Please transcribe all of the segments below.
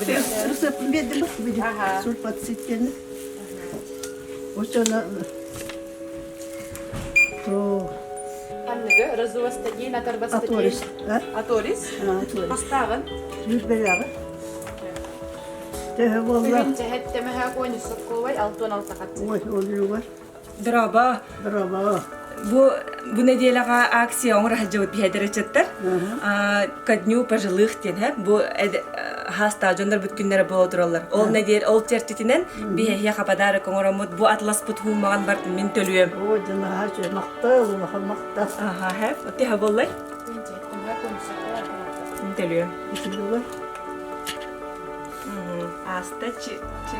Рецептин бердим били сульфацит Очона то Ханныгы розовостадин, аторвастатин? Аторис. Аторис? Хастааҕын? Сүүрбэлээҕи. Төһө буолла? Бүгүн сэһэттэмэһэ конюсокковай 66 хатчы. Ой, олугар. Дорообо. Дорообо. Бу бу нэдиэлэҕэ акция оҥоро сылдьыбыт биһэдэрэ Ко дню пожилых диэн һэ бу хаастаах дьоннор бүт күннэрэ буола тураллар. Ол нэдиэл ол чэрчитинэн биһэһиэхэ подарок оҥороммут бу атласпыт хууммаҕан бартын мин төлүөм. Оо, дьанаһа махтал, улахан махтал. Аха, һэ, оттиһа буоллай? Мин төлүөм. Үтүлүгэр. Ааста чи чи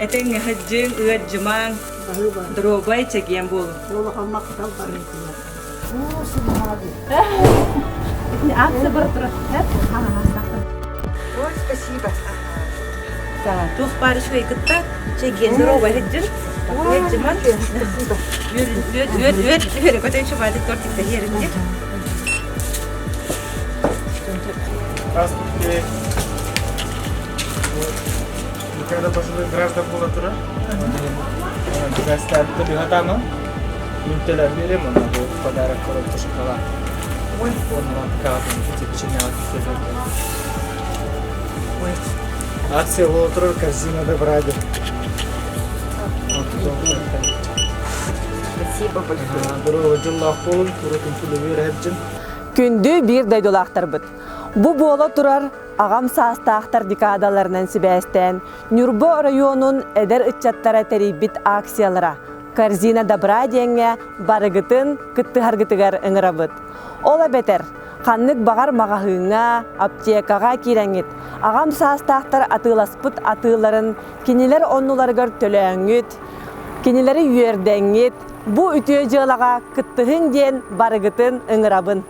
Этэҥҥэ сылдьыҥ, ыалдьымаҥ, доруобай, чэгиэн буолуҥ. Улахан махтал барыытыгар. Ой, спасибо. Туох баар үчүгэй кытта чэгиэн доруобай сылдьын. Ыалдьымаҥ. Спасибо. Үөр, үөр, үөр, үөр, үөр, көтөн шубадык тортик тэһиэрин Здравствуйте. Никогда пожилых граждан буола турар. Гостярды быһатаамын. Мүнтэлэр берем, онно бу подарок коробка шоколад. Ой. Оннан каатын печенье Ой. Акция буола турар корзина добра диэн. Спасибо большое. Здорово, дьоллоох буолун, курутун күлүбүр эһэджин. Күндү биир дойдулаахтарбыт! Бу буола турар аҕам саастаахтар декадаларынан сибээстээн Ньурба оройуонун эдэр ыччаттара тэрийбит акциялара «Корзина добра» диэҥҥэ барыгытын кыттыһаргытыгар ыҥырабыт. Ол эбэтэр ханнык баҕар маҕаһыыҥҥа, аптекаҕа киирэҥҥит аҕам саастаахтар атыыласпыт атыыларын кинилэр оннуларыгар төлөөҥҥүт, кинилэри үөрдэҥҥит, бу үтүө дьыалаҕа кыттыһыҥ диэн барыгытын ыҥырабын.